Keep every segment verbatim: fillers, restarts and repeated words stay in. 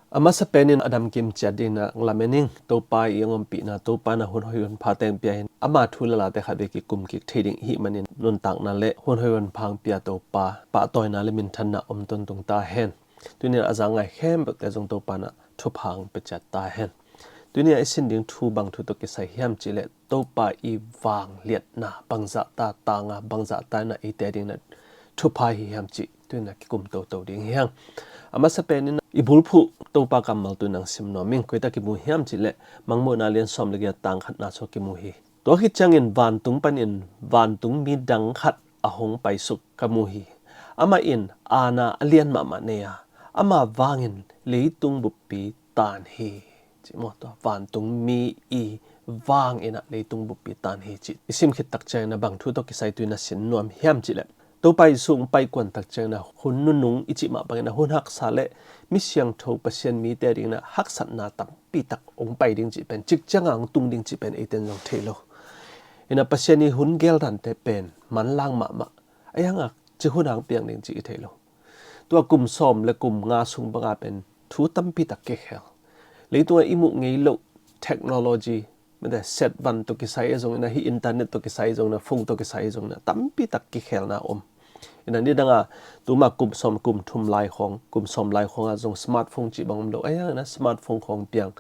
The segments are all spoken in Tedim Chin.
A masa penin a damkim ciat dingin ah lamen ing. Topa i hong ompihna, Topa in ah hun hoih hun pha teng pia hi-in, ama thu le late khat vei kikum kik thei ding i hih manin nuntakna le hun hoih hun pha hong pia Topa pahtawina le minthanna om tawntung ta hen. Tuni-in a za ngai khempeuhte zong Topa in ah thupha hong pia ciat ta hen. Tuni-a i sin ding thu bang thu tawh kisai hiam cih leh Topa i vangliatna bangzah ta tanga, bangzah ta in ah eite dingin ah thupha hi hiam cih tuni-in ah kikum toto ding hi hang. A masa penin ah i bulphuh Topa kammal tuni-in ah sim nuam ing. Koi-ah kimu hiam cih leh Mangmuhna lian sawm le giat, tang khatna sungah kimu hi. Tua khit ciangin vantung panin vantung mi dang khat a hong paisuk ka mu hi. Amah in aana a lian mahmah nei a, ama vangin leitung buppi tan hi. Cih maw, tua vantung mi i vangin ah leitung buppi tan hi cih i sim khit tak ciangin ah bang thu tawh kisai tuni-in ah sin nuam hiam cih leh, Topa Jesu hong paikuan tak ciangin ah hun nunung i cih mah bangin ah hun haksa le mi siangtho Pasian mite dingin ah haksatna tampi tak hong pai ding cih pen, cik ciangah hong tung ding cih pen eite'n zong thei lo. In ah Pasian i hun geldante pen manlang mahmah. Ahi hangah cik hun hong piang ding cih i thei lo. Tua kum sawm le kum nga sung banga pen thu tampi tak kikhel. Leitungah i muh ngei loh technology, mate, setvan tawh kisai ahi zongin ah, hih internet tawh kisai ahi zongin ah, phone tawh kisai ahi zongin ah, tampi tak kikhelna om. In ah nidanga tuma kum sawm kum thum lai khawng, kum sawm lai khawngah zong smartphone cih bang om lo. Ahi hangin ah smartphone khawng piang.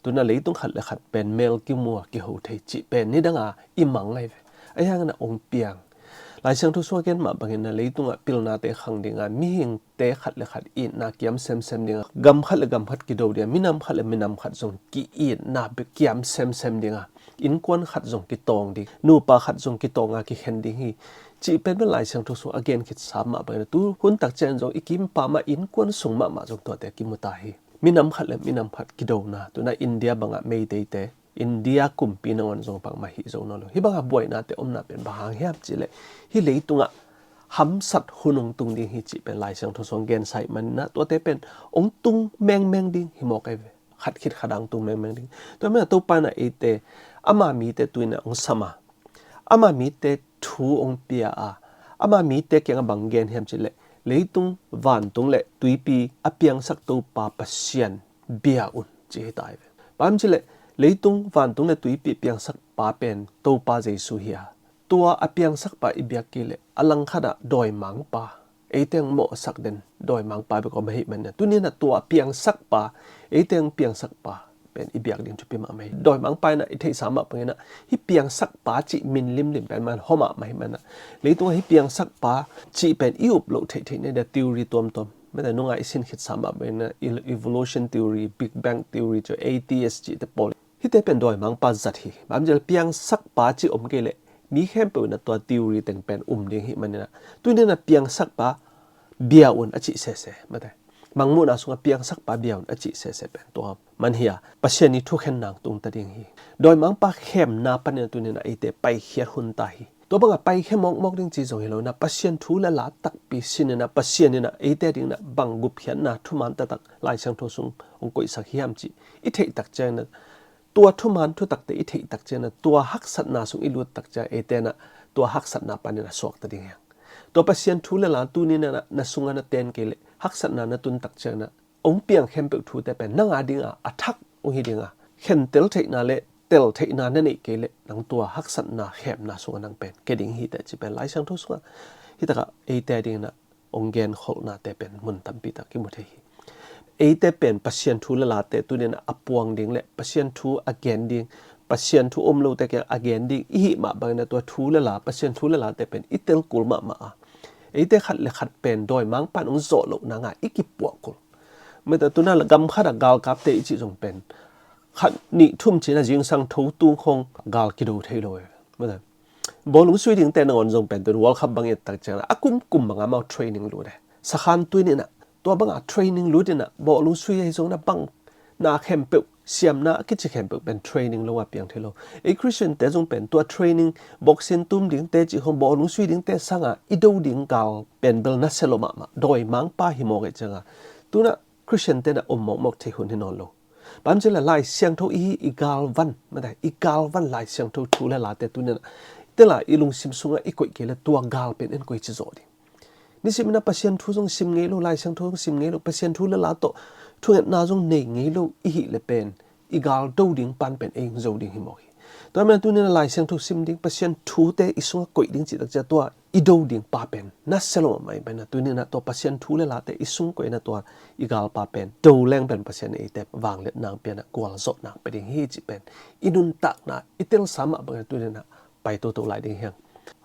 Tuni-in ah leitung khat le khat pen mel kimu a kiho thei cih pen nidanga i mang ahi ve. Ahi hangin ah hong piang. Lai Siangtho sungah gen mah bangin ah leitungah pilnate khang dinga, mihingte khat le khat itna kiam semsem dinga, gam khat le gam khat kido dinga, minam khat le minam khat zong ki-itna bek kiam semsem dinga, innkuan khat zong kitawng ding, nupa khat zong kitawnga kikhen ding hi cih pen pen Lai Siangtho sungah a gen khitsa mah bangin ah tu hun tak ciangin zong i kimpam ah innkuan sung mahmah zong tuate kimu ta hi. Minam khat le minam khat kidona, tuni-in ah India bangah Meiteite India kumpi nangawn zong bangmah hi zo nawn lo. Hih bangah buainate omna pen bang hang hiam cih leh, hih leitungah hamsat hun hong tung ding hi cih pen Lai Siangtho sungah gensa ahih manin ah tuate pen hong tung mengmeng ding hi mawk ahi ve. Khat khit khat ah hong tung mengmeng ding. Tua manin ah Topa in ah eite, ama mite tuni-in ah hong sam a, ama mite thu hong pia a, ama mite kiangah bang gen hiam cih leh, leitung, vantung le tuipi a piangsak Topa Pasian bia un, ci hi ta hi ve. Bang hang hiam cih leh, leitung, vantung le tuipi a piangsak pa pen Topa Jesu hi a, tua a piangsak pa i biak kei leh a langkhat ah dawimangpa, eite hong mawhsak den dawimangpa bek om ahih manin ah, tuni-in ah tua a piangsak pa, eite hong piangsak pa pen i biak ding thupi mahmah hi. Dawimangpa in ah i theihsa mah bangin ah, hih piangsak pa cih min limlim pen man hawm mahmah ahih manin ah, leitungah hih piangsak pa cih pen i up loh theihtheih nading theory tuamtuam, mate, nunga i sin khitsa mah bangin ah, evolution theory, Big Bang theory, atheist cihte pawl, hihte pen dawimangpa zat hi. Bang hang hiam cih leh piangsak pa cih om kei leh mi khempeuh in ah tua theory teng pen um ding ahih manin ah, tuni-in ah piangsak pa bia un a cih sese, mate, Mangmuhna sungah piangsak pa bia un a cih sese pen tua man hi a, Pasian i thukhenna hong tung ta ding hi. Dawimangpa khemna panin ah tuni-in ah eite paikhiat hun ta hi. Tua bangah paikhia mawkmawk ding ci zong hi lo-in ah, Pasian thu le la takpi sin-in ah, Pasian in ah eite dingin ah bang gupkhiatna thuman taktak Lai Siangtho sung hong koihsak hiam cih i theih tak ciangin ah, tua thuman thutakte i theih tak ciangin ah, tua haksatna sung i lut tak ciangin eite in ah tua haksatna panin ah suakta ding hi hang. Tua Pasian thu le la tuni-in ah na sungah na ten kei leh, haksatna na tun tak ciangin ah, hong piang khempeuh thute pen nang a dingah a thak hong hi ding a, khentel theihna le tel theihna na neih kei leh, nang tua haksatna khemna sungah nang pen kia ding hi teh cih pen Lai Siangtho sungah hih takah eite dingin ah hong genkholhnate pen mun tampi tak kimu thei hi. Eite pen Pasian thu le late tuni-in ah a puang ding le Pasian thu a gen ding, Pasian thu om lote kiang a gen ding i hih mah bangin ah, tua thu le la, Pasian thu le late pen i tel kul mahmah a, eite khat le khat pen dawimangpa in hong zawh loh nanga i kipuah kul. Mate, tuni-in ah gam khat ah galkapte i cih zong pen khat nih thum ci-in ah zingsang tho tung khawng gal kido thei lo e. Mate, bawlung sui dingte nangawn zong pen tuni World Cup bang i et tak ciangin ah a kumkum bangah amau training lut e. Sakhan tui-in ah tua bangah training lut in ah, bawlung sui ahi zongin ah bang na khempeuh, siamna a kici khempeuh pen training lo a piang thei lo. Ei Christian-te zong pen tua training, boxing tum dingte cih khawng, bawlung sui dingte sangah i do ding gal pen bel nasia lo mahmah, dawimangpa hi mawk ahih ciangin ah, tuni-in ah Christian-te in ah om mawkmawk thei hun hi nawn lo. Bang hang hiam cih leh Lai Siangtho i hi, i galvan, mate, i galvan Lai Siangtho thu le late tuni-in ah, tel a i lungsim sungah i koih kei leh tua gal pen en koici zawh ding. Nisim in ah Pasian thu zong sim ngei lo, Lai Siangtho zong sim ngei lo, Pasian thu le la tawh thungetna zong nei ngei lo i hih le pen i gal do ding pan pen ei hong zo ding hi mawk hi. Tua ahih manin tuni-in ah Lai Siangtho sim ding, Pasian thute i sungah koih ding cih tak ciang tua i do ding pa pen nasia lo mahmah ahih manin ah tuni-in ah tua Pasian thu le late i sung koih in ah tua i gal pa pen do leng pen Pasian in eite vangliatna hong pia in ah gualzawhna hong pia ding hi cih pen i nuntakna i telsa mah bangin ah tuni-in ah pai toto lai ding hi hang.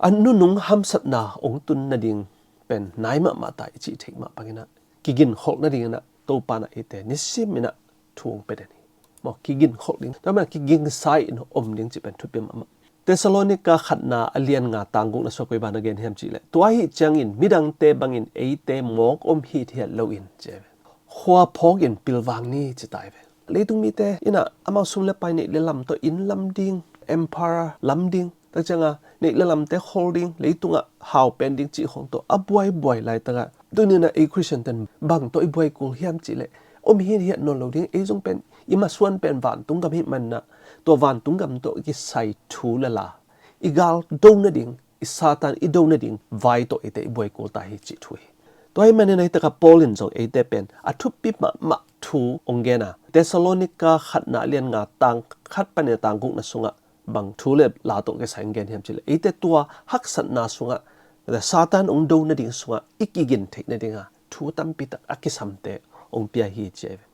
A nunung hamsatna hong tun nading pen nai mahmah ta i cih theih mah bangin ah kiginkholh nadingin ah Topa in ah eite nisimin ah thu hong pia den hi. Maw, kiginkholh ding, tua ahih manin ah kigingsa in om ding cih pen thupi mahmah. Thessalonika khatna a lian nga tang gukna sungah koi bang na gen hiam cih leh, tua ahih ciangin midangte bangin eite mawk om hithiat loin ci hi ve. Khua phawkin pilvang ni ci ta hi ve. Leitung mite in ah amau sum le pai, neih le lam tawh inn lam ding, empire lam ding, tak ciangin neih le lamte khol ding, leitungah hau pen ding cih khawng tawh a buaibuai laitakah tuni-in ah ei Khristian ten bang tawh i buai kul hiam cih leh, om hithiat nawn lo ding, ei zong pen i masuan pen vantung gam ahih manin ah tua vantung gam tawh kisai thu le la, i gal do nading, i Satan i do nading vai tawh eite i buai kul ta hi cih thu hi. Tua ahih manin ah hih takah Paul in zong eite pen a thupi mahmah thu hong gen a, Thessalonika khatna a lian nga tang khat panin ah tang gukna sungah bang thu le la tawh kisai hong gen hiam cih leh, eite tua haksatna sungah, Satan hong do nading sungah i kigin theih nadingin thu tampi tak a kisamte hong pia hi ci hi ve.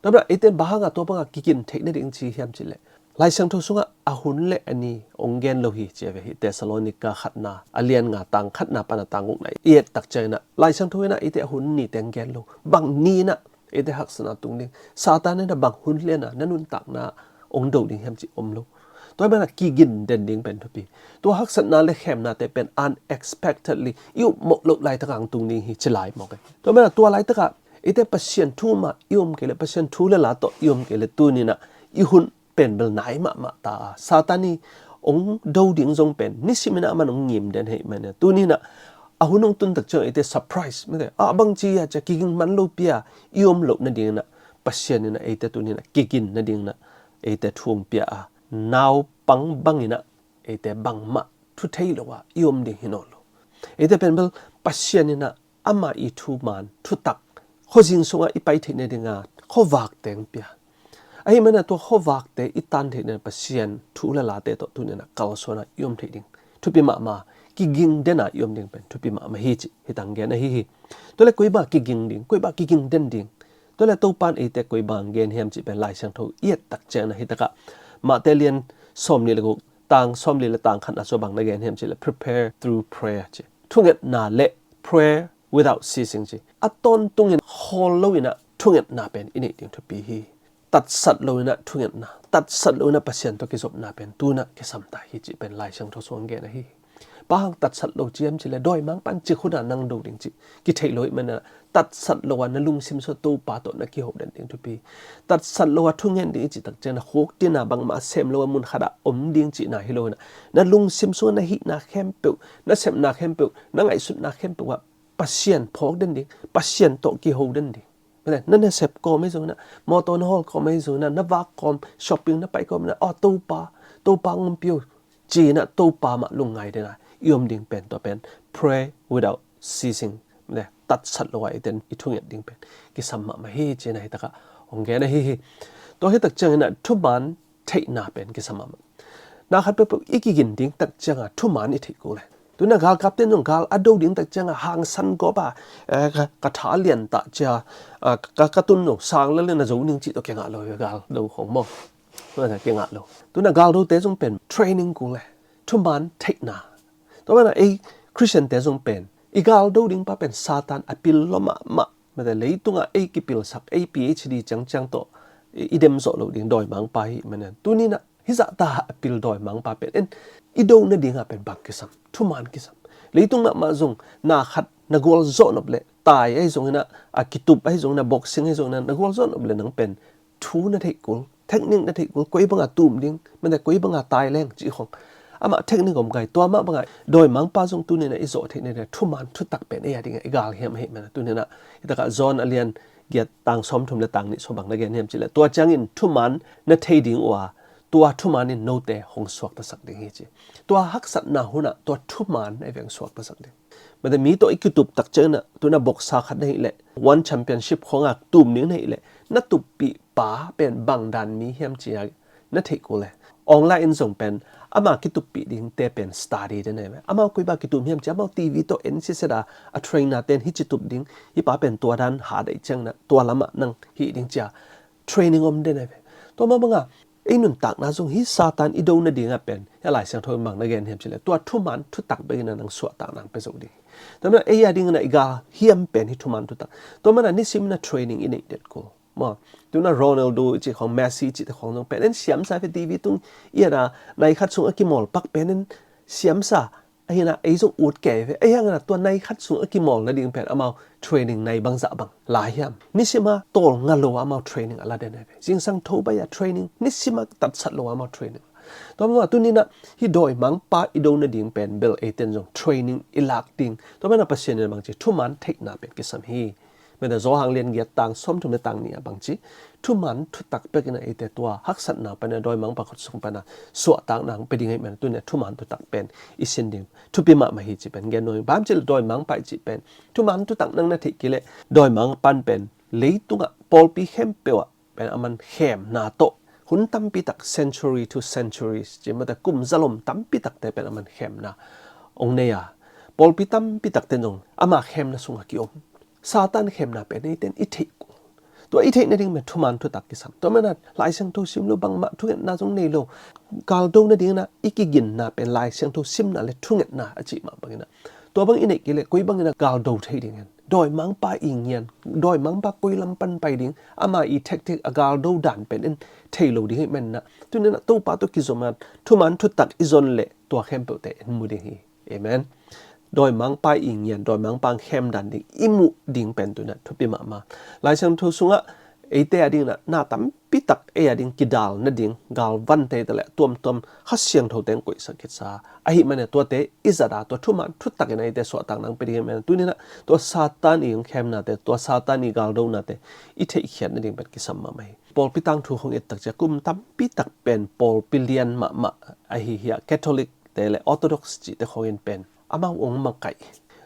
Tua ahih manin ah eite in bang hangin tua bangin kigin theih nading ci hiam cih leh, Lai Siangtho sungah a hun le a ni hong gen lo hi ci hi ve. Hih Thessalonika khatna a lian nga tang khatna panin ah tang gukna i et tak ciangin ah Lai Siangtho in ah eite a hun nite hong gen lo. Bang ni-in ah eite haksatna tung ding, Satan in ah bang hun lianin ah na nuntakna hong do ding hiam cih om lo. Tua ahih manin ah kigin den ding pen thupi. Tua haksatna le khemnate pen unexpectedly i upmawh loh laitakah hong tung ding hi ci lai mawk hi. Tua ahih manin ah tua laitakah eite Pasian thu mah i um kei leh, Pasian thu le la tawh i um kei leh tuni-in ah i hun pen bel nai mahmah ta a, Satan in hong do ding zong pen nisimin ah aman hong ngim den hi ahih manin ah tuni-in ah a hun hong tun tak ciang eite surprise, mite ah bangci a ci-a kiging man lopi-a i om loh nadingin ah Pasian in ah eite tuni-in ah kigin nadingin ah eite thu hong pia a, naupang bangin ah eite bangmah thu thei lo-a i om ding hi nawn lo. Eite pen bel Pasian in ah ama i thuman thutak khuazing sungah i pai theih nadingin khuavakte hong pia. Ahih manin ah tua khuavakte i tan theih nadingin Pasian thu le late tawh tuni-in ah kalsuan-a i om theih ding thupi mahmah. Kiging den-a i om ding pen thupi mahmah hi cih hih tang gen ahi hi. Tua leh koi bang kiging ding, koi bang kiging den ding, tua leh Topa in eite koi bang gen hiam cih pen Lai Siangtho i et tak ciangin ah hih takah Matthai lian sawmnih le guk, tang sawmli le tang khatna sungah bang na gen hiam cih leh, prepare through prayer ci. Thungetna le prayer without ceasing ci. A tawntungin khawl loin ah thungetna pen i neih ding thupi hi. Tatsat loin ah thungetna, tatsat loin ah Pasian tawh kizopna pen tu-in ah kisam ta hi cih pen Lai Siangtho sungah gen ahi hi. Bang hang tatsat lo ci hiam cih leh, dawimangpa'n cik hun-a nang do ding cih kitheih lo ahih manin ah tatsat lo-a na lungsim sungah Topa tawh na kiho den ding thupi. Tatsat lo-a thungen ding i cih tak ciangin ah khukdin-a bangmah sem lo-a mun khatah om ding cihna hi loin ah na lungsim sungah na hihna khempeuh, na sepna khempeuh, na ngaihsutna khempeuh ah Pasian phawk den ding, Pasian tawh kiho den ding. Mate, na nasep kawm ahi zongin ah, mawtaw na hawl kawm ahi zongin ah, na vak kawm, shopping na pai kawm in ah, aw Topa, Topa hong ompih o ci-in ah Topa mah lungngai den-a i om ding pen tua pen pray without ceasing. Mate, tatsat lo-a eite in i thunget ding pen kisam mahmah hi ci-in ah hih takah hong gen ahi hi. Tua hih tak ciangin ah thuman theihna pen kisam mahmah. Na khat peuhpeuh i kigin ding tak ciangin thuman i theih kul e. Tu-in ah galkapte in zong gal a do ding tak ciangin hangsan gawp a, eh, ka, ka tha lian ta ci-a, ah, ka, ka tun zong sang lel in na zo ning cih tawh kingah lo hi, gal do khawng maw. Tua kingah lo. Tu-in ah gal dote zong pen training kul e. Thuman theihna. Tua manin ah ei Khristiante zong pen i gal do ding pa pen Satan a pil lua mahmah. Mate, leitungah ei kipilsak, ei PhD ciangciang tawh i, i dem zawh loh ding dawimangpa hi ahih manin ah tuni-in ah hih zahta a pil dawimangpa pen en i do nadingin pen bang kisam, thuman kisam. Leitung mahmah zong na khat na gualzawh nop leh, tai ahi zongin ah, a kitup ahi zongin ah, boxing ahi zongin ah, na gualzawh nop leh nang pen thu na theih kul, technique na theih kul, koi banga tum ding, mate, koi banga tai leng cih khawng. Amah technique om kei, tua mah banga dawimangpa zong tuni-in ah i zawh theih nadingin thuman thutak pen ei a dingin i gal hiam ahih manin ah tuni-in ah hih takah John a lian giat tang sawmthum le tang nih sungah bang na gen hiam cih leh, tua ciangin thuman na thei ding uh a, tua thuman in note hong suaktasak ding hi ci. Tua haksatna hunah tua thuman a i veng suaktasak ding. Mate, mi tawh i kitup tak ciangin ah, tu-in ah boxer khat na hih leh, one championship khawngah tum ding na hih leh, Na tuppih pa pen bang dan mi hiam ci-a na theih kul e. Online in zong pen ama kituppih dingte pen study den ahi ve. Amau koi bang kitum hiam ci-a amau T V tawh en siseda, a trainer ten hih ci tup ding, hih pa pen tua dan hat ahih ciangin tua lamah nang hih ding ci-a training om den ahi ve. Tua mah banga ei nuntakna zong hih Satan i do nadingah pen hih a Lai Siangtho in bang na gen hiam cileh, tua thuman thutak bekin nang suahtakna pia zo ding hi. Tua mana ei a dingin i gal hiam pen hih thuman thutak. Tua mana nisim in training i neih det kul. Maw, tuna Ronaldo i cih khawng, Messi i cihte khawng zong pen en siamsa ve, T V tung i et a, nai khat sung a kimawl pak pen en siamsa. Ahi na ei zong ut kei ve. Ahi hangin tua nai khat sung a kimawl nading pen amau training nai bangzah bang la hiam? Nisim a tawlnga lo amau training a la den ahi ve. Zingsang tho bai a training, nisim a tatsat lo amau training. Tua mah tuni-in hih dawimangpa i do nading pen bel eiten zong training i lak ding. Tua mana Pasian in bangci thuman theihna pen kisam hi. Mete Johan lian giat tang sawmthum le tang nih a bangci thuman thutak bekin eite tua haksatna panin dawimangpa khut sung panin suahtakna hong pia ding ahih manin tuni-in thuman thutak pen i sin ding thupi mahmah hi ci pen gen nuam ing. Bang hang hiam cileh dawimangpa i cih pen thuman thutak nang na theih kei leh dawimangpa pen leitungah pawlpi khempeuh ah pen aman khemna tawh hun tampi tak, century to centuries ci mah, kum zalom tampi takte pen aman khemna hong nei a, pawlpi tampi takte zong ama khemna sungah ki-om. Satan khemna pen eiten i theih kul. Tua i theih nading pen thuman thutak kisam. Tua mana Lai Siangtho sim lo, bangmah thungetna zong nei lo, galdo nadingin i kiginna pen Lai Siangtho simna le thungetna a cih mah bangin tua bang i neih kei leh koi bangin galdo thei ding hen? Dawimangpa i ngian, dawimangpa koi lam pan pai ding, ama i tactic, a galdo dan pen en thei lo ding ahih manin tuni-in Topa tawh kizom a thuman thutak i zon leh tua khempeuhte en mu ding hi. Amen. Dawimangpa i ngian, dawimangpa khem dan ding i muh ding pen tuni-in thupi mahmah. Lai Siangtho sungah eite a dingin na tampi tak ei a ding kidal nading galvante te le tuamtuam Kha Siangtho teng koihsak khitsa ahih manin tuate i zat a, tua thuman thutak in eite suahtakna hong pia ding ahih manin tuni-in tua Satan i hong khemnate, tua Satan i galdonate i theihkhiat nading pen kisam mahmah hi. Pawlpi tangthu hong et tak ciang kum tampi tak pen pawlpi lian mahmah ahi hi a, Catholic te le Orthodox cihte khawng in pen amau hong makaih.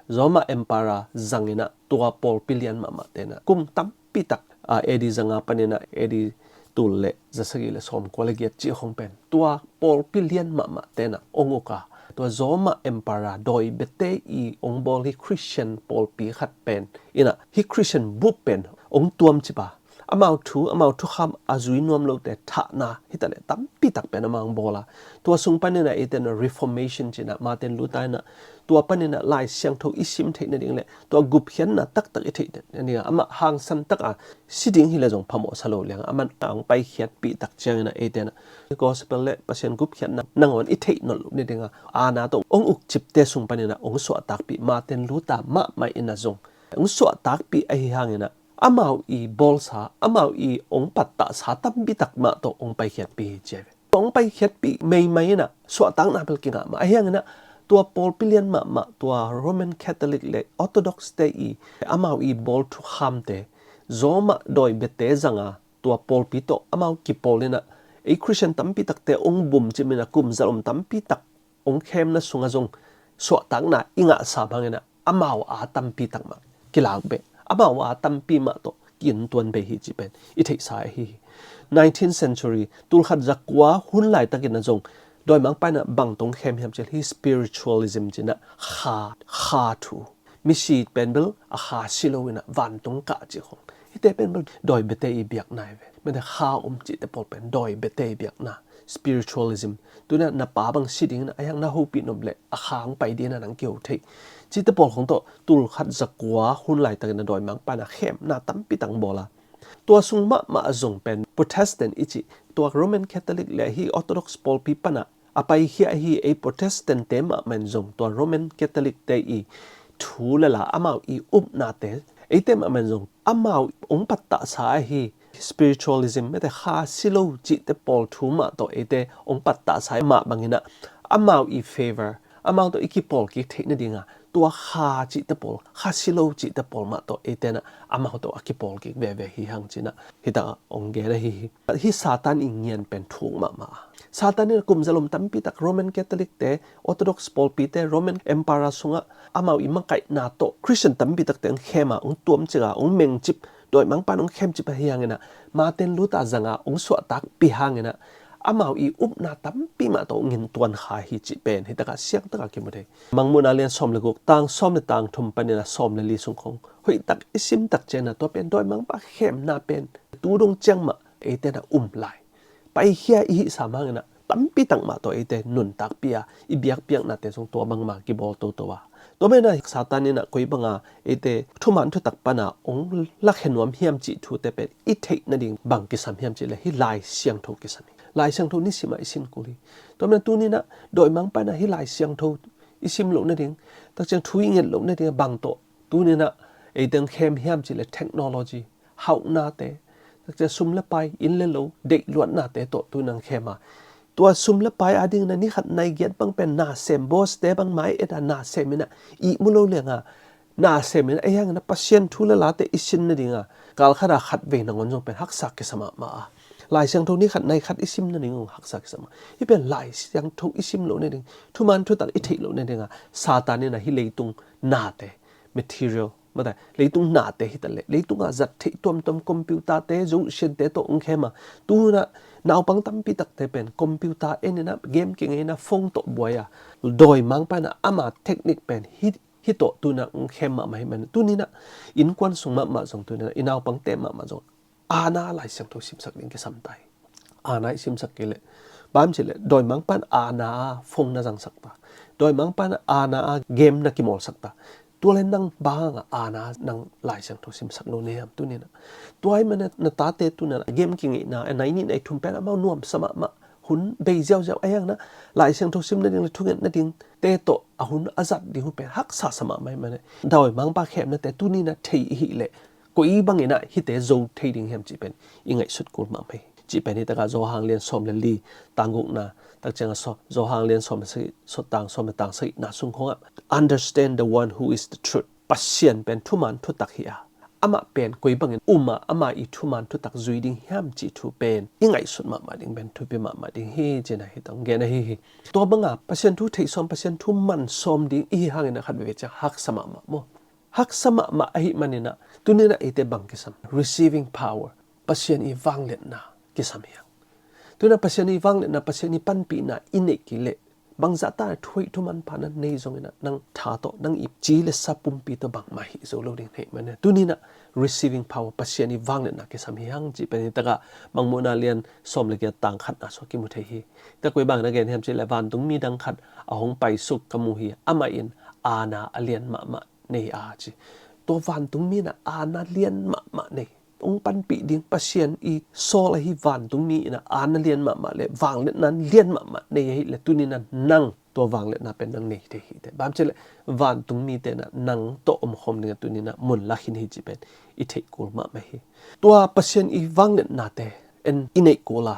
Roma Emperor zangin tua pawlpi lian mahmahte in kum tampi tak, a, A D zanga panin A D tul le zasagih le sawmkua le giat cih khawng pen tua pawlpi lian mahmahte in hong uk a, tua Roma Emperor dawi biate i hong bawl hih Christian pawlpi khat pen in hih Christian bup pen hong tuamcip a, amau thu, amau thukham a zui nuam lote thahna hi ta le tampi tak pen amau hong bawl a. Tua sung panin eite in Reformation ci-in Martin Luther in tua panin Lai Siangtho i sim theih nading le tua gupkhiatna taktak i theih nading a, amah hangsan tak a si ding hi le zong phamawh sa lo liang a, amah hong paikhiatpih tak ciangin eite in gospel le Pasian gupkhiatna nangawn i theih nolh loh nading a, aana tawh hong ukcipte sung panin hong suahtakpih Martin Luther mahmah in zong hong suahtakpih ahi hangin amau i bawlsa, amau i hong pattahsa tampi tak mah tawh hong paikhiatpih hi ci ahi ve. Hong paikhiatpih meimai in suahtakna bel kingah mah. Ahi hangin tua pawlpi lian mahmah, tua Roman Catholic le Orthodox te i amau i bawl thukhamte, Roma dawi biate zanga tua pawlpi tawh amau kipawl in ei Christian tampi takte hong bumcip in kum zalom tampi tak hong khemna sungah zong suahtakna i ngahsa hangin amau a tampi tak mah kilak beh, amau a tampi mah tawh ki-intuan bei hi cih pen i theihsa ahi hi. Nineteenth century, tulkhat zakua hun laitakin zong dawimangpa in bang tawh hong khem hiam cih leh hih spiritualism ci-in kha, kha thu, misi pen bel a kha si lo in vantung kah cih khawng, hihte pen bel dawi biate i biakna hi ve. Mete kha om cihte pawl pen dawi biate i biakna, spiritualism. Tuni-in na pa bang si dingin a, ahi hang na hopih nop leh a kha hong pai dingin nang kiho thei. Cihte pawl khawng tawh tulkhat zakua hun laitakin dawimangpa in khemna tampi tak hong bawl a. Tua sung mahmah zong pen Protestant i cih, tua Roman Catholic le hih Orthodox pawlpi pan a paikhia ahi ei Protestant te mahmah in zong tua Roman Catholic te i thu le la, amau i upnate, eite mahmah in zong amau hong pattahsa ahi spiritualism, mete kha si lo cihte pawl thu mah tawh eite hong pattahsa mah bangin amau i favor, amau tawh i kipawl kik theih nading a, tua kha cihte pawl, kha si lo cihte pawl mah tawh eite in amau tawh a kipawl kik veve hi hang ci-in hih takah hong gen ahi hi. Hih Satan i ngian pen thuk mahmah a, Satan in kum zalom tampi tak Roman Catholic te, Orthodox pawlpite, Roman Emperor sungah amau i makaihna tawh Christian tampi takte hong khem a, hong tuamcip a, hong mengcip Dawimangpa in hong khem cih pen hi hanginah, Martin Luther zanga hong suahtakpih hanginah, amau i upna tampi mah tawh hong in tuan kha hi cih pen hi takah siang takah kimu thei. Mangmuhna lian sawm le guk, tang sawm le tang thum paninah sawm le li sung khong hoihtak i simtak cianah, tua pen dawimangpa khemna pen tu dong ciang mah eite na um lai. Paikhia i hih sam hanginah tampi tak mah tawh eite nuntakpih a, i biakpiaknate zong tua bangmah kibawl toto a. Tua menah Satan inah koi banga eite thuman thutak pana hong lakhia nuam hiam cih thute pen i theih nading bang kisam hiam cih le hih Lai Siangtho kisam hi. Lai Siangtho nisimah i sin kul hi. Tua menah tuninah dawimangpa inah hih Lai Siangtho i sim loh nading, takciang thu i nget loh nading bang tawh tuninah eite hong khem hiam cih le technology, hauhnate, takciang sum le pai, inn le lo, deihluatnate tawh tuninah hong khem a. Tua sum le pai adingin ni khat nai giat bang pen na sem, boss te bang mai et a na sem inah ihmu lo lianga, na sem inah ei hangin a Pasian thu le late i sin nadinga kal khat a khat vei nangawn zong pen haksa kisa mahmah a. Lai Siangtho ni khat nai khat i sim nading zong haksa kisa mah. Hih pen Lai Siangtho i sim loh nading, thuman thutak i theih loh nadinga Satan inah hih leitung nate, material, mate, leitung nate hi ta leh, leitungah zat theih tuamtuam computer te, zosiante tawh hong khem a. Tunah naupang tampi takte pen computer en inah, game kingeina, phone tawh buai a. Dawimangpa inah ama technique pen hih, hih tawh tunah hong khem mahmah hi man. Tuninah innkuan sung mahmah zong tuninah i naupangte mahmah zong aana Lai Siangtho simsak ding kisam ta hi. Aana i simsak kei leh, bang hiam cih leh dawimangpa in aana a phone na zangsak ta, dawimangpa in aana a game na kimawlsak ta. Tua le nang bang hanga aana nang Lai Siangtho simsak lo na hiam tuninah? Tua ahih manin na tate tuninah game kingeina a nai nih nai thum pen amau nuamsa mahmah, hun bei ziauziau, ahih hangin a Lai Siangtho sim nading le thunget nadingte tawh a hun a zat ding uh pen haksa sa mahmah ahih manin dawimangpa khemnate tuninah thei i hih leh koi banginah hihte zo thei ding hiam cih pen i ngaihsut kul mahmah hi. Cih pen hi takah Johan lian sawm le li, tang gukna, takcianga sawm, Johan lian sawm le sagih, sawm, tang sawm le tang sagihna sung khongah, "Understand the one who is the truth." Pasian pen thuman thutak hi a, amah pen koi bangin um a, ama i thuman thutak zui ding hiam cih thu pen i ngaihsut mahmah ding pen thupi mahmah ding hi, cina hi tong gen ahi hi. Tua banga Pasian thu theih sawm, Pasian thu man sawm ding i hi hangin a khat veve ciang haksa mahmah maw? Haksa mahmah ahih maninah tuninah eite bang kisam? Receiving power, Pasian i vangliatna kisam hi hang. Tuninah Pasian i vangliatna, Pasian i panpihna i neih kei leh, bangzah ta thuhoih thumanpha na nei zonginah nang tha tawh, nang i ci le sa pumpi tawh bangmah hih zo lo ding na hih manin tuninah receiving power, Pasian i vangliatna kisam hi hang cih pen hi takah Mangmuhna lian sawm le giat, tang khatna sung kimu thei hi. Tua koi bang na gen hiam cih leh, "Vantungmi dang khat a hong paisuk ka mu hi. Amah in aana a lian mahmah nei a," ci. Tua vantungmi inah aana lian mahmah nei, hong panpih ding Pasian i sawl ahi vantungmi inah aana lian mahmah le vangliatna lian mahmah nei ahih leh tuninah nang tua vangliatna pen nang nei thei hi teh. Bang hiam cih leh vantungmite inah nang tawh omkhawm dingah tuninah mun la khin hi cih pen i theih kul mahmah hi. Tua Pasian i vangliatnate en i neih kul a,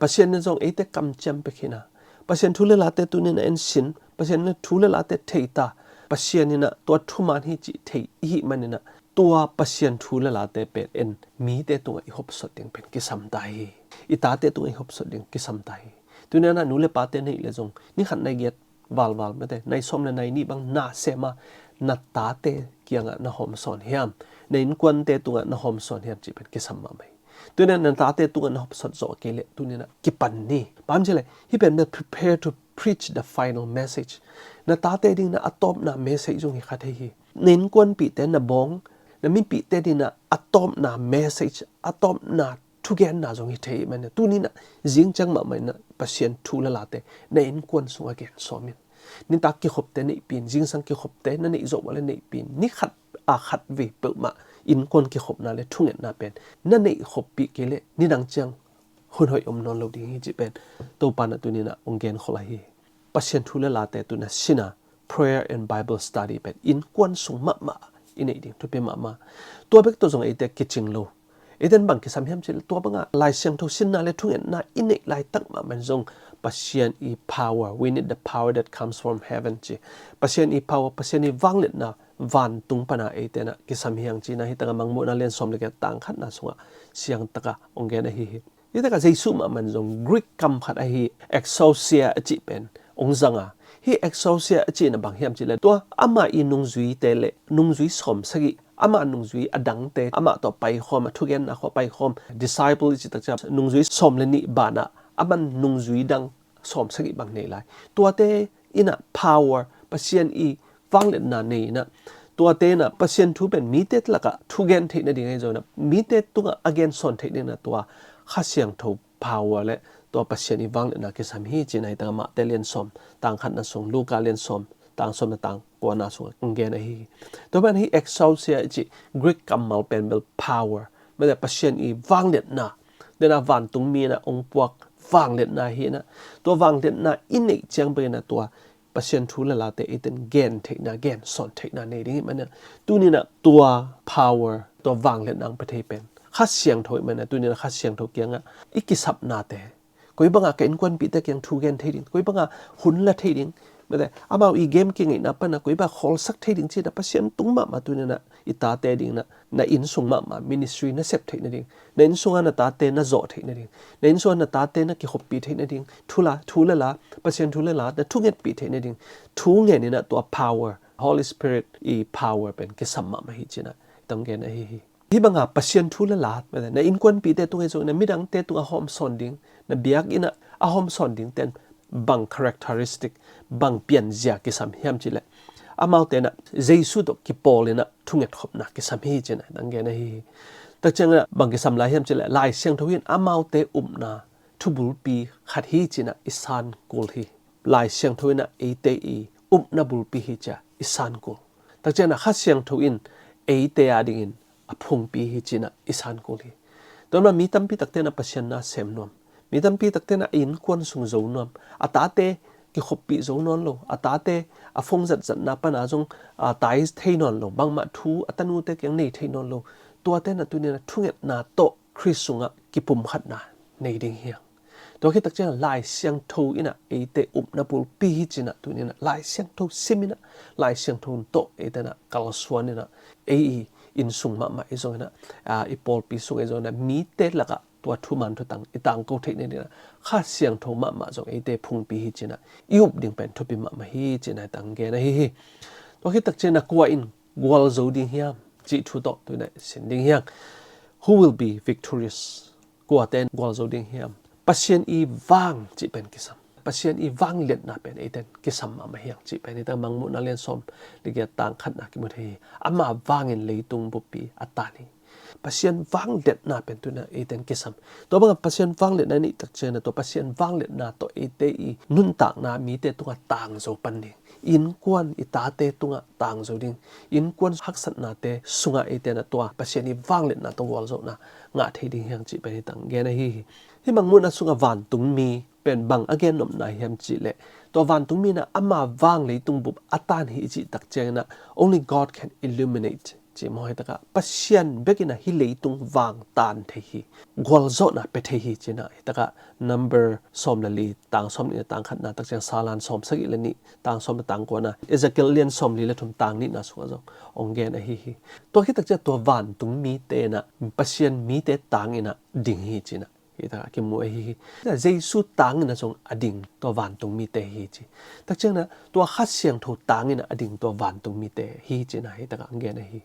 Pasian in zong eite kamciam pia khin a, Pasian thu le late tuninah en sin, Pasian in thu le late thei ta, Pasian inah tua thuman hi cih thei i hih maninah tua Pasian thu le late pen en mite tungah i hopsot ding pen kisam ta hi. I tate tungah i hopsot ding kisam ta hi. Tuninah nu le pate na hih leh zong ni khat nai giat valval, mate, nai sawm le nai nih bang na sem a, na tate kiangah na hawmsawn hiam, na innkuante tungah na hawmsawn hiam cih pen kisam mahmah hi. Tuninah na tate tungah na hopsot zawh kei leh tuninah kipan ni. Bang hiam cih leh hih pen na prepare to preach the final message. Na tate dingin a tawpna message zong hi kha thei hi. Na innkuanpihte, na bawng, na mipihte dingin a tawpna message, a tawpna thugenna zong hi thei ahih manin tuninah zing ciang mahmah inah Pasian thu le late na innkuan sungah gen sawm in. Nitak kikhopte neihpih in, zingsang kikhopte na neih zawh uh leh neihpih in. Ni khat a khat vei peuhmah innkuan kikhopna le thungetna pen na neih khoppih kei leh nidang ciang hun hoih om nawn lo ding hi cih pen Topa inah tuninah hong genkhol ahi hi. Pasian thu le late tuninah sin a, prayer and Bible study pen innkuan sung mahmah i neih ding thupi mahmah. Tua bek tawh zong eite kicing lo. Eite in bang kisam hiam cih leh tua banga Lai Siangtho sinna le thungetna i neih laitak mahmah in zong Pasian i power, "We need the power that comes from heaven," ci. Pasian i power, Pasian i vangliatna vantung pana eite inah kisam hi hang cihna hi takah Mangmuhna lian sawm le giat, tang khatna sungah siang takah hong gen ahi hi. Hi takah Jesuh mahmah in zong Greek kam khat ahi exousia a cih pen hong zang a. Hih exousia a cihna bang hiam cih leh tua ama i nungzuite le nungzui sawm sagih ama nungzui a dangte, amah tawh paikhawm, a thugenna khawng paikhawm, disciple i cih takciang nungzui sawm le nih banah aman nungzui dang sawm sagih bang nei lai. Tuate innah power, Pasian i vangliatna nei innah, tuate innah Pasian thu pen mite lakah thugen theih nading ahi zongin ah, mite tungah a gen sawn theih nading ah tua Kha Siangtho power le tua Pasian i vangliatna kisam hi ci-in ah hi tangah Mate lian sawm tang khatna sung, Luka lian sawm tang sawmna tang kuana sungah kong gen ahi hi. Tua ban hi exousia i cih Greek kammal pen bel power, mate Pasian i vangliatna, dena vantungmi innah ong puak vangliatna hi innah, tua vangliatna i neih ciang bek innah tua Pasian thu le late eiten gen theihna, gen sawn theihna nei ding hi maninah, tuninah tua power, tua vangliatna ang pia thei pen Kha Siangtho hi maninah, tuninah Kha Siangtho kiangah i kisapnate, koi bangah ka innkuanpihte kiang thu gen thei ding, koi bangah hun la thei ding, mate amau i game kingaihna panah koi bangah khawlsak thei ding ci-inah Pasian tung mahmah tuninah i tate dinginah na innsung mahmah ministry na sep theih nading, na innsungah na tate na zawh theih nading, na innsungah na tate na kikhoppih theih nading, thu la, thu le la, Pasian thu le la na thungetpih theih nading thu ngen innah tua power, Holy Spirit i power pen kisam mahmah hi ci-inah i tang gen ahi hi. Hih banga Pasian thu le la na innkuanpihte tungah zong, na midangte tungah a hawm sawn ding, na biakinnah a hawm sawn dingte in bang characteristic, bang pianzia kisam hiam cihleh, amaute innah Jesu tawh kipawl innah thungetkhopna kisam hi ci-inah i tang gen ahi hi. Takciangah bang kisam lai hiam cihleh, Lai Siangtho in amaute upna thubulpi khat hi ci-inah i san kul hi. Lai Siangtho innah eite i upna bulpi hi ci-a i san kul. Takciangah Kha Siangtho in eite adingin a phungpi hi ci-inah i san kul hi. Tua manin mi tampi takte innah Pasian na sem nuam, mi tampi takte innah a innkuan sung zo nuam, a tate kikhoppih zo nawn lo, a tate a phone zatzatna pana zong a tai thei nawn lo, bangmah thu a tanute kiang nei thei nawn lo, tuate innah tuninah thungetna tawh Khrist sungah kipumkhatna nei ding hi hang. Tua khit takciangah Lai Siangtho innah eite upna bulpi hi ci-inah tuninah Lai Siangtho sim innah, Lai Siangtho tawh eite innah kalsuan innah, ei i innsung mahmah i zong innah, aa, i pawlpi sung i zong innah, mite lakah tua thuman thutang i tangko theih nadinginah Kha Siangtho mahmah zong eite phungpi hi ci-inah i up ding pen thupi mahmah hi ci-inah i tang gen ahi hi. Tua khit takciangah kua in gualzo ding hiam cih thu tawh tuninah sin ding hi hang. Who will be victorious? Kuate in gualzo ding hiam? Pasian i vang cih pen kisam. Pasian i vangliatna pen eite in kisam mahmah hi hang cih pen hi tangah Mangmuhna lian sawm le giat tang khatna kimu thei hi. Ama vangin leitung buppi a tan hi. Pasian vangliatna pen tuninah eite in kisam. Tua bangah Pasian vangliatna i neih takciangah tua Pasian vangliatna tawh eite i nuntakna mite tungah tangzo pan ding. Innkuan, i tate tungah tangzo ding, innkuan haksatnate sungah eite innah tua Pasian i vangliatna tawh gualzawhna ngah thei ding hi hang cih pen hi tang gen ahi hi. Hih Mangmuhna sungah vantungmi pen bang a gennopna hiam cihleh, tua vantungmi innah ama vang leitung bup a tan hi i cih takcianginah, only God can illuminate cih maw, hi takah Pasian bek innah hih leitung vang tan thei hi, gualzawhna pia thei hi ci-inah hi takah Number sawm le li tang sawm nihna tang khatna takciang, Salan sawm sagih le nih tang sawm le tang kuana, Ezekiel lian sawm li le thum tang nihna sungah zong ong gen ahi hi. Tua khit takciang tua vantungmite innah Pasian mite tanginah ding hi ci-inah hi takah kimu ahi hi. Jesu tanginah zong a ding tua vantungmite hi ci. Takcianginah tua Kha Siangtho tanginah a ding tua vantungmite hi ci-inah hi takah ong gen ahi hi.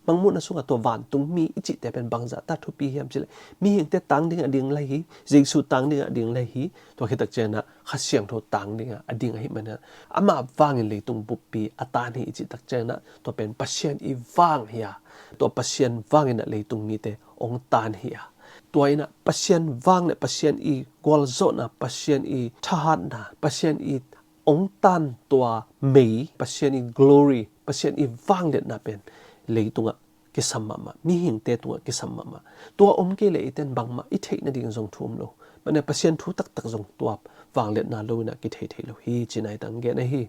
Mangmuhna sungah tua vantungmi i cihte pen bangzahta thupi hiam cihleh, mihingte tang dingah a ding lai hi, Jesu tang dingah a ding lai hi, tua khit takcianginah Kha Siangtho tang dingah a ding ahih maninah ama vangin leitung buppi a tan hi i cih takcianginah tua pen Pasian i vang hi-a, tua Pasian vanginah leitung mite ong tan hi-a, tua innah Pasian vang le Pasian i gualzawhna, Pasian i thahatna, Pasian i ong tan tua mei, Pasian i glory, Pasian i vangliatna pen leitungah kisam mahmah, mihingte tungah kisam mahmah. Tua om kei leh eite in bangmah i theih nading zong thu om lo. Mane Pasian thu taktak zong tua vangliatna lo innah kithei thei lo hi ci-inah i tang gen ahi hi.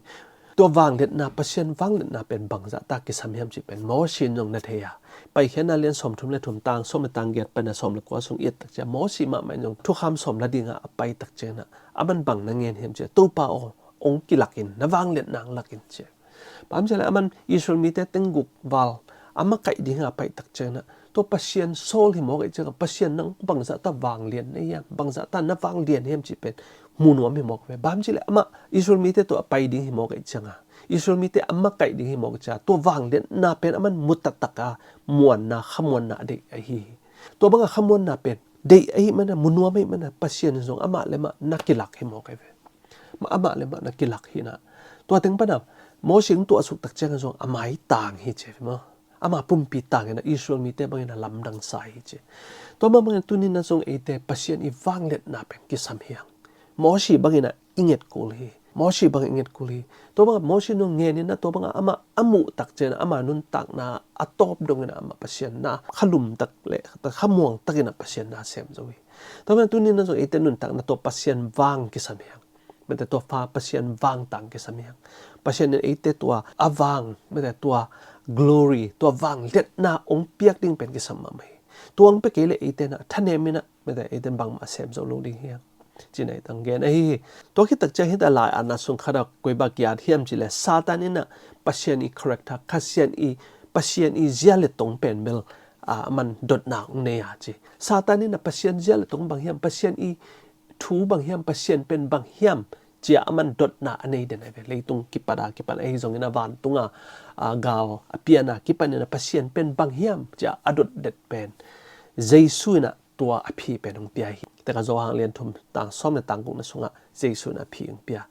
Tua vangliatna, Pasian vangliatna pen bangzahta kisam hiam cih pen Mosi in zong na thei a, Paikhiatna lian sawm thum le thum tang sawm le tang giat pana sawm le kua sung i et takciang Mosi mahmah in zong thukham sawm la dingah a pai takcianginah aman bang na ngen hiam cihleh, Topa aw, ong kilak in, na vangliatna ong lak in ci. Bang hang hiam cihleh aman Israel mite teng guk val a makaih dingah a paih takcianginah tua Pasian sawl hi mawk ahih ciangah Pasian nang bangzah ta vanglian na hiam, bangzah ta na vanglian hiam cih pen mu nuam hi mawk ve. Bang hang hiam cih leh amah Israel mite tawh a pai ding hi mawk ahih ciangah, Israel mite a makaih ding hi mawk ahih ciangah tua vangliatna pen aman mu taktak a, muanna, khamuanna a deih ahi hi. Tua bangah khamuanna pen deih ahih manin, mu nuam ahih manin Pasian in zong amah le amah na kilak hi mawk ahi ve. Amah le amah na kilak hi na. Tua teng pan a Mosi hong tuahsuk tak ciangin zong a maitang hi ci hi maw. Ama pumpi tangin a Israel mite bangin a lamdang sa hi ci. Tua mah bangin tuni-in a zong eite Pasian i vangliatna pen kisam hi hang. Mosi bangin a i nget kul hi. Mosi bangin i nget kul hi. Tua bangin Mosi in hong ngenin a tua bangin amah a muh tak ciangin ama nuntakna a tawp dongin a amah Pasian na khalum tak le khamuang takin a Pasian na sem zo hi. Tua bangin tuni-in a zong eite nuntakna tawh Pasian vang kisam hi hang. Mate tua Pasian vangtang kisam hi hang. Pasian in eite tua a vang, mate tua glory, tua vangliatna hong piak ding pen kisam mahmah hi. Tua hong pia kei leh eite in a thanem in a, mate eite in bangmah sem zo lo ding hi hang. Ci-in a hong gen ahi hi. Tua khit tak ciang hih lai-atna sung khat ah koi bang ki-at hiam cih leh Satan in a Pasian i character, Pasian i, Pasian i zia le tong pen bel, a, aman dotna hong nei a ci. Satan in a Pasian zia le tong bang hiam, Pasian i thu bang hiam, Pasian pen bang hiam, ci-a aman dotna a nei den ahi ve. Leitung kipat a kipan ahi zongin a vantung a, a, gal a pian a kipan in a Pasian pen bang hiam, ci-a a dot det pen Jesu in a tua a phi pen hong pia hi. Tua ka Johan lian thum tang sawm le tang gukna sungah Jesu in a phi hong pia.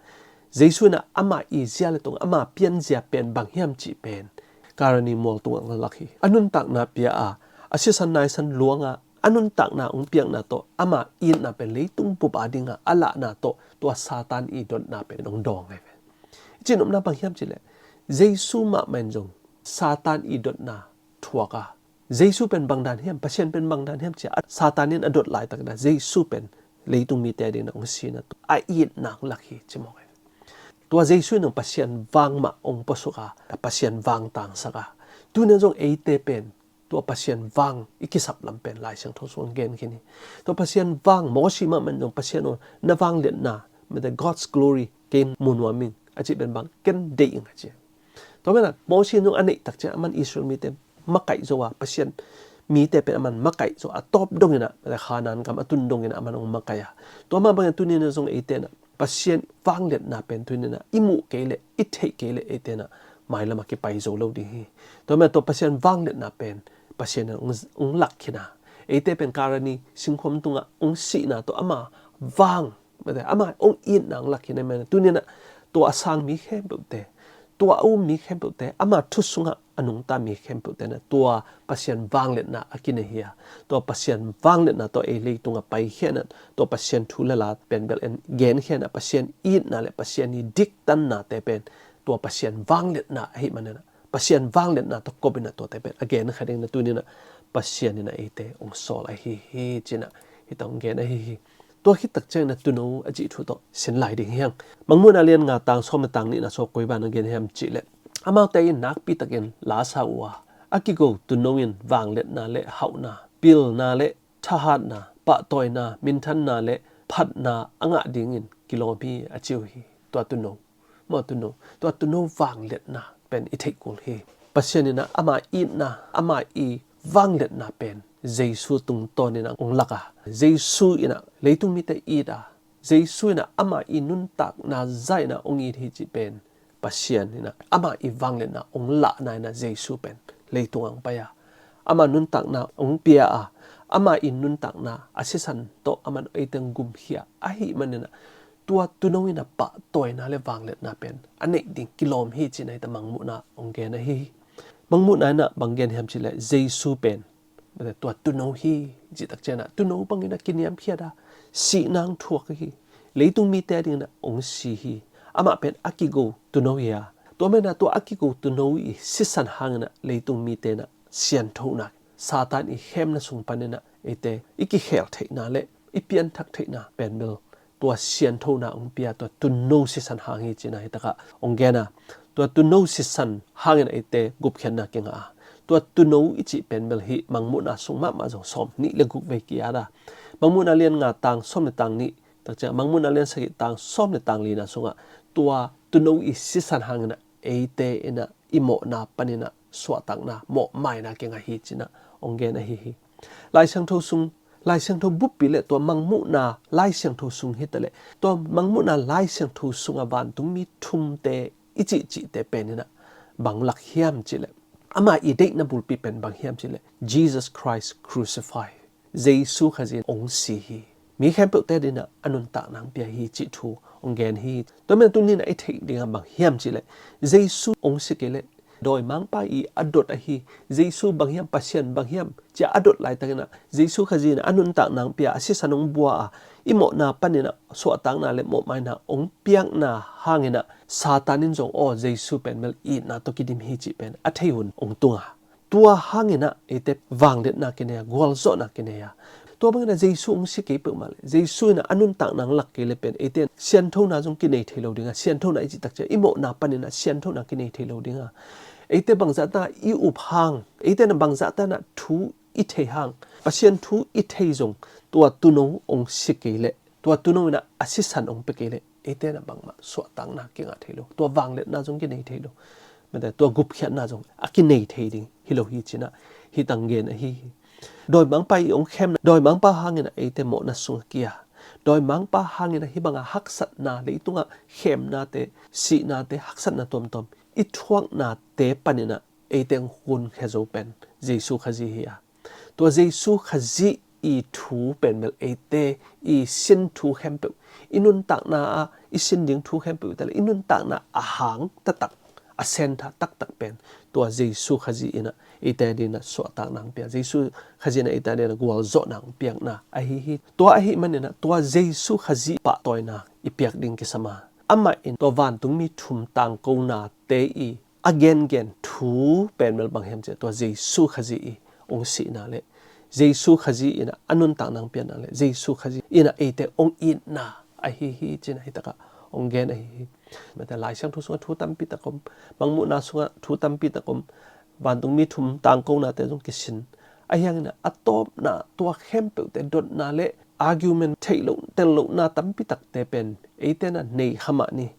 Jesu in a ama i zia le tong, ama pianzia pen bang hiam cih pen Kalvari mual tungah hong lak hi. A nuntakna pia a, a sisan naisan luang a, a nuntakna hong piakna tawh ama itna pen leitung bup a dingin a lahna tawh tua Satan i dotna pen hong dawng ahi ve. I cih nopna bang hiam cih leh Jesu mahmah in zong Satan i dotna thuak a, Jesu pen bang dan hiam, Pasian pen bang dan hiam ci-a Satan in a dot laitakin a Jesu pen leitung mite a dingin a hong si in a tua a itna hong lak hi ci mawk ahi ve. Tua Jesu in zong Pasian vang mah hong puasuk a, Pasian vangtang sak a. Tuni-in zong eite pen tua Pasian vang i kisap lam pen Lai Siangtho sungah hong gen khin hi. Tua Pasian vang, Mosi mahmah in zong Pasian aw na vangliatna, mate God's glory, kei mu nuam ing a cih pen bang, ken deih ing a ci. Tua manin a Mosi in zong a neih tak ciang aman Israel mite makaih zo a, Pasian mite pen aman makaih zo a, a tawp dongin a, mate Kanaan gam a tun dongin a aman hong makaih a. Tua mah bangin tuni-in a zong eite in a Pasian vangliatna pen tuni-in a i muh kei leh, i theih kei leh eite in a mailam ah kipai zo lo ding hi. Tua manin tua Pasian vangliatna pen Pasian in hong, hong lak khin a. Eite pen Kalvari singkhuam tungah hong sihna tawh ama vang, mate ama hong itna hong lak khin a, amen. Tuni-in a tua a sang mi khempeuhte, tua a um mi khempeuhte, ama thu sungah a nungta mi khempeuhte in a tua Pasian vangliatna a kinei hi a. Tua Pasian vangliatna tawh ei leitung a paikhia in a, tua Pasian thu le la pen bel en genkhia in a, Pasian itna le Pasian i diktannate pen tua Pasian vangliatna ahih manin a, Pasian vangliatna tawh kop in a tuate pen a genkha dingin a tuni-in a Pasian in a eite hong sawl ahi hi ci-in a hih tawh hong gen ahi hi. Tua khit tak ciangin a tuuno a cih thu tawh sin lai ding hi hang. Mangmuhna lian nga tang sawm le tang nihna sungah koi bang hong gen hiam cih leh, amaute in nakpi takin la sa uh a, a kigo tuuno in vangliatna le hauhna, pilna le thahatna, pahtawina, minthanna le phatna a ngah dingin kilawm hi a ci uh hi. Tua tuuno, maw tuuno, tua tuuno vangliatna pen i theih kul hi. Pasian in a ama itna, ama i vangliatna pen Jesu tungtawnin a hong lak a, Jesu in a leitung mite it a, Jesu in a ama i nuntakna zah in a hong it hi cih pen Pasian in a ama i vangliatna hong lahna in a Jesu pen leitung ah hong pai a, ama nuntakna hong pia a, ama i nuntakna a sisan tawh aman eite hong gumkhia ahih manin a, tua tuuno in a pahtawina le vangliatna pen a neih ding kilawm hi ci-in a hih tawh Mangmuhna hong gen ahi hi. Mangmuhna in a bang gen hiam cih leh Jesu pen, mate tua tuuno hi, cih tak ciangin a tuuno bangin a kiniamkhiat a, sihna hong thuak hi. Leitung mite a dingin a hong si hi. Amah pen a kigo tuuno hi a, tua manin a tua a kigo tuuno i sisan hangin a leitung mite in a sianthohna, Satan i khemna sung panin a eite i kikhel theihna le i pianthak theihna pen bel tua sianthona hong pia tua tuuno sisan hang hi ci-in a hih takah hong gen a. Tua tuuno sisan hangin eite gupkhiatna kingah a, tua tuuno i cih pen bel hih Mangmuhna sung mahmah zong sawm nih le guk vei ki-at a, Mangmuhna lian nga tang sawm le tang nih, tak ciang Mangmuhna lian sagih tang sawm le tang lina sungah tua tuuno i sisan hangin a eite in a i mawhna panin a suahtakna, mawhmaina kingah hi ci-in a hong gen ahi hi. Lai Siangtho sung, Lai Siangtho buppi le tua Mangmuhna Lai Siangtho sung hi ta leh, tua Mangmuhna Lai Siangtho sungah vantungmi thumte i cihcihte pen in ah bang lak hiam cih leh, ama i deihna bulpi pen bang hiam cih leh, Jesus Christ crucified. Jesu Khazih in hong si hi. Mi khempeuhte adingin ah a nuntakna hong pia hi cih thu hong gen hi. Tua manin tuni in ah i theih dingah bang hiam cih leh, Jesu hong si kei leh dawimangpa i a dot ahi, Jesu bang hiam, Pasian bang hiam ci-a a dot laitakin ah, Jesu Khazih in ah a nuntakna hong pia, a sisan hong bua a, i mawhna panin ah suahtakna le mawhmaina hong piakna hangin ah Satan in zong, aw, Jesu pen bel itna tawh kidim hi cih pen a thei hun hong tung a, tua hangin ah eite vangliatna kinei a, gualzawhna kinei a. Tua bangin ah Jesu hong si kei peuhmah leh, Jesu in ah a nuntakna hong lak kei leh pen eite sianthona zong kinei thei lo ding a, sianthona i cih tak ciang i mawhna panin ah sianthona kinei thei lo ding a. Eite bangzahta i up hang, eite in ah bangzahta in ah thu i thei hang, Pasian thu i thei zong, tua tuuno hong si kei leh, tua tuuno in ah a sisan hong pia kei leh, eite in ah bangmah suahtakna kingah thei lo, tua vangliatna zong kinei thei lo, mate, tua gupkhiatna zong a kinei thei ding hi lo hi ci-in ah hih tang gen ahi hi. Dawimangpa i hong khemna, dawimangpa hangin ah eite mawhna sungah kia, dawimangpa hangin ah hih banga haksatna, leitungah khemnate, sihnate, haksatna tuamtuam i thuaknate panin ah eite hong kunkhia zo pen Jesu Khazih hi a. Tua Jesu Khazih i thu pen bel eite i sin thu khempeuh, i nuntakna ah i sin ding thu khempeuh hi ta leh, i nuntakna a hang taktak, a center taktak pen tua Jesu Khazih in ah eite adingin ah suahtakna hong pia, Jesu Khazih in ah eite adingin ah gualzawhna hong piakna ahi hi. Tua ahih manin ah tua Jesu Khazih pahtawina i piak ding kisam a, amah in tua vantungmi thum tangkonate i a gengen thu pen bel bang hiam cih leh, tua Jesu Khazih i hong sihna le Jesu Khazih in ah a nuntakna hong piakna le Jesu Khazih in ah eite hong itna ahi hi ci-in ah hih takah hong gen ahi hi. Mate, Lai Siangtho sungah thu tampi tak om, Mangmuhna sungah thu tampi tak om, vantungmi thum tangkonate zong kisin. Ahi hangin ah a tawpna, tua khempeuhte dotna le argument theih loh, tel lohna tampi takte pen eite in ah nei kha mah ni.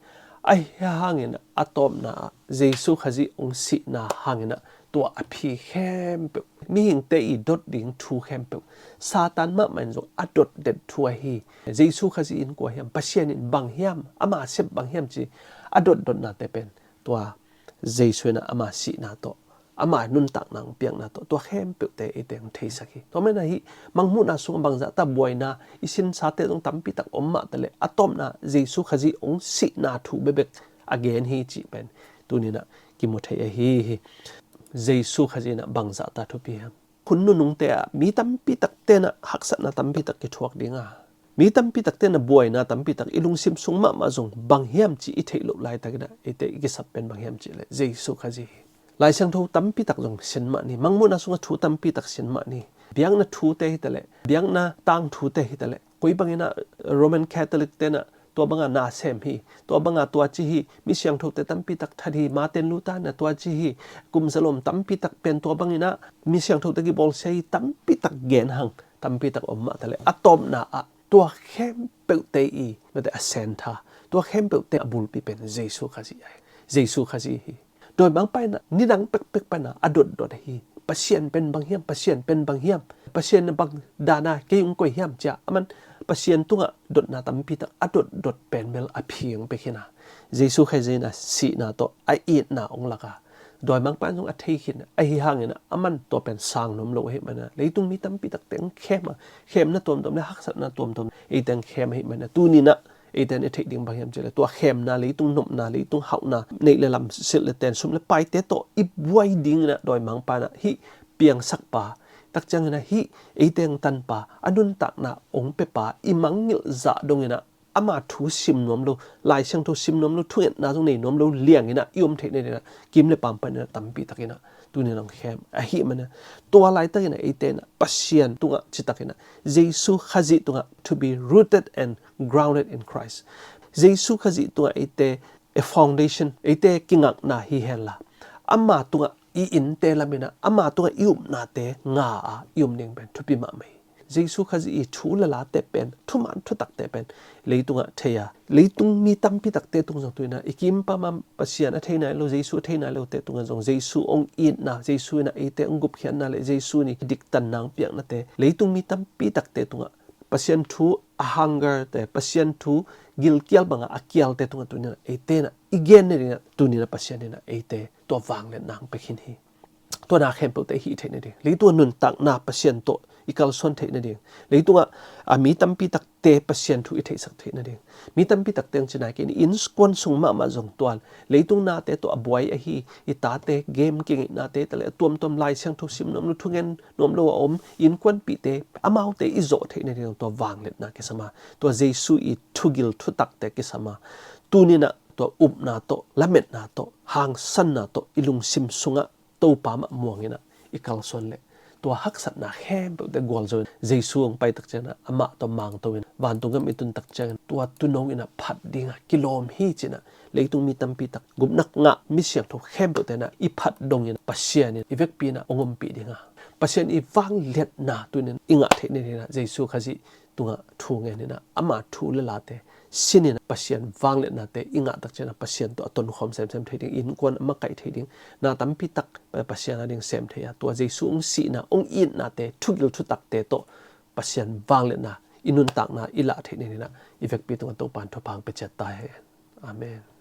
Ahi hangin ah a tawpna ah Jesu Khazih hong sihna hangin ah tua a phi khempeuh, mihingte i dot ding thu khempeuh, Satan mahmah in zong a dot det thu ahi. Jesu Khazih in kua hiam, Pasian in bang hiam, ama sep bang hiam ci a dotdotnate pen tua Jesu in ah ama sihna tawh, ama nuntakna hong piakna tawh, tua khempeuhte eite hong theisak hi. Tua manin ah hih Mangmuhna sungah bangzahta buaina i sinsate zong tampi tak om mah ta leh, a tawpna Jesu Khazih hong sihna thu bekbek a gen hi cih pen tuni in ah kimu thei ahi hi. Jesu Khazih in ah bangzahta thupi hiam? Hun nunungte ah mi tampi takte in ah haksatna tampi tak kithuak ding a, mi tampi takte in ah buaina tampi tak i lungsim sung mahmah zong bang hiam ci i theih loh laitakin ah eite i kisap pen bang hiam cih leh Jesu Khazih hi. Lai Siangtho tampi tak zong sin mah ni, Mangmuhna sungah thu tampi tak sin mah ni, biakna thute hi ta leh, biakna tangthute hi ta leh, koi bangin ah Roman Catholic te in ah tua banga na sem hi, tua banga tua ci hi, mi siangthote tampi tak that hi, Martin Luther in ah tua ci hi, kum zalom tampi tak pen tua bangin ah mi siangthote kibawl sia hi, tampi tak gen hang, tampi tak om mah ta leh, a tawpna ah tua khempeuhte i, mate, a center, tua khempeuhte a bulpi pen Jesu Khazih ahi. Jesu Khazih hi. Dawimangpa in ah nidang pekpek pan a a dotdot ahi. Pasian pen bang hiam, Pasian pen bang hiam, Pasian in bang dan a kei hong koih hiam ci-a aman Pasian tungah dotna tampi tak a dotdot pen bel a phi hong pia khin a, Jesu Khazih in ah sihna tawh a itna hong lak a, dawimangpa in zong a thei khin. Ahi hangin ah aman tua pen sang nuam lo ahih manin ah leitung mi tampi takte hong khem a, khemna tuamtuam le haksatna tuamtuam eite hong khem ahih manin ah tuni in ah eite in i theih ding bang hiam cih leh, tua khemna, leitung nopna, leitung hauhna, neih le lamsilh le ten, sum le paite tawh i buai dingin ah dawimangpa in ah hih piangsakpa, tak ciangin ah hih eite hong tanpa, a nuntakna hong piapa, i mangngilh zah dongin ah ama thu sim nuam lo, Lai Siangtho sim nuam lo, thungetna zong nei nuam lo liangin ah i om theih nadingin ah kim le paam panin ah tampi takin ah tuni in ah hong khem ahih manin ah, tua laitakin ah eite in ah Pasian tungah citakin ah, Jesu Khazih tungah, to be rooted and grounded in Christ. Jesu Khazih tungah eite a foundation, eite kingakna hi henla, ama tungah i innte lamin ah, ama tungah i upnate nga a i om ding pen thupi mahmah hi. Jesu Khazih i thu le late pen, thuman thutakte pen leitungah thei a, leitung mi tampi takte tung zong tu-in ah i kiim pamah Pasian a thei nai lo, Jesu a thei nai lote tungah zong Jesu hong itna, Jesu in ah eite hong gupkhiatna le Jesu in i diktan nang piaknate leitung mi tampi takte tungah Pasian thu a hunger te, Pasian thu gilkial bangah a kialte tungah tu-in ah eite in ah i gen nadingin ah tu-in ah Pasian in ah eite tua vangliatna hong pia khin hi. Tua na khempeuhte i hih theih nading, leitung a nuntakna Pasian tawh i kalsuan theih nading, leitungah a mi tampi takte Pasian thu i theihsak theih nading, mi tampi takte hong ci nai kei ni, innkuan sung mahmah zong tua leitung nate tawh a buai ahi i tate game kingaih nate ta le a tuamtuam Lai Siangtho sim nuam lo, thungen nuam lo a om innkuanpihte, amaute i zawh theih nading tua vangliatna kisam a, tua Jesu i thugil thutakte kisam a, tu-in ah tua upna tawh, lametna tawh, hangsanna tawh i lungsim sungah Topa mah muangin ah i kalsuan leh tua haksatna khempeuhte gualzo-in Jesu hong pai tak ciangin ah amah tawh mangto-in vantung gam i tun tak ciangin tua tuuno in ah phat ding a kilawm hi ci-in ah leitung mi tampi tak gupna ngah mi siangtho khempeuhte in ah i phat dongin Pasian in i vekpi in ah hong ompih ding a, Pasian i vangliatna tu-in ah i ngah theih nadingin ah Jesu Khazih tungah thu ngenin ah ama thu le late sinin ah Pasian vangliatnate i ngah tak ciangin ah Pasian tawh a tonkhawm semsem thei ding, innkuan a makaih thei ding, na tampi tak Pasian a ding sem thei a, tua Jesu hong sihna, hong itnate, thugil thutakte tawh Pasian vangliatna i nuntakna i lah theih nadingin ah i vekpi tungah Topa in thupha hong pia ciat ta hen. Amen.